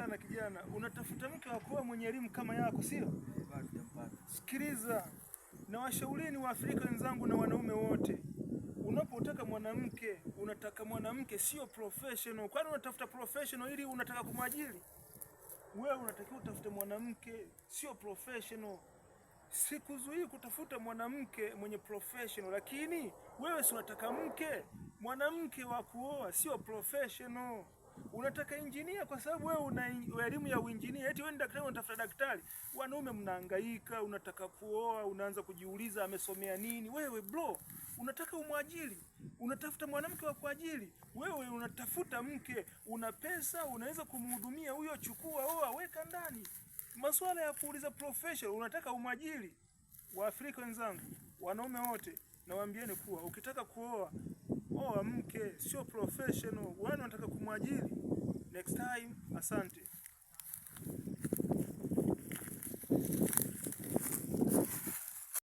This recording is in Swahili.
sana kijana. Unatafuta mke wa kuoa mwenye elimu kama yako, sio? Eh, bado sijampata. Sikiliza, na washaurini wa Afrika wenzangu na wanaume wote, unapotaka mwanamke unataka mwanamke sio professional. Kwani unatafuta professional ili unataka kumwajiri? Wewe unatakiwa utafute mwanamke sio professional. Sikuzuii kutafuta mwanamke mwenye professional, lakini wewe si unataka mke mwanamke wa kuoa sio professional. Unataka injinia kwa sababu wewe una elimu ya uinjinia, eti wewe ni daktari, unatafuta daktari. Wanaume mnahangaika, unataka kuoa, unaanza kujiuliza amesomea nini. Wewe bro, unataka umwajiri, unatafuta mwanamke wa kuajiri. Wewe unatafuta mke, una pesa, unaweza kumhudumia huyo, chukua, oa, weka ndani. Masuala ya kuuliza profession, unataka umwajiri. Waafrika wenzangu, wanaume wote, nawaambieni kuwa ukitaka kuoa, oa mke, sio professional. Wani wanataka kumwajiri. Next time, asante.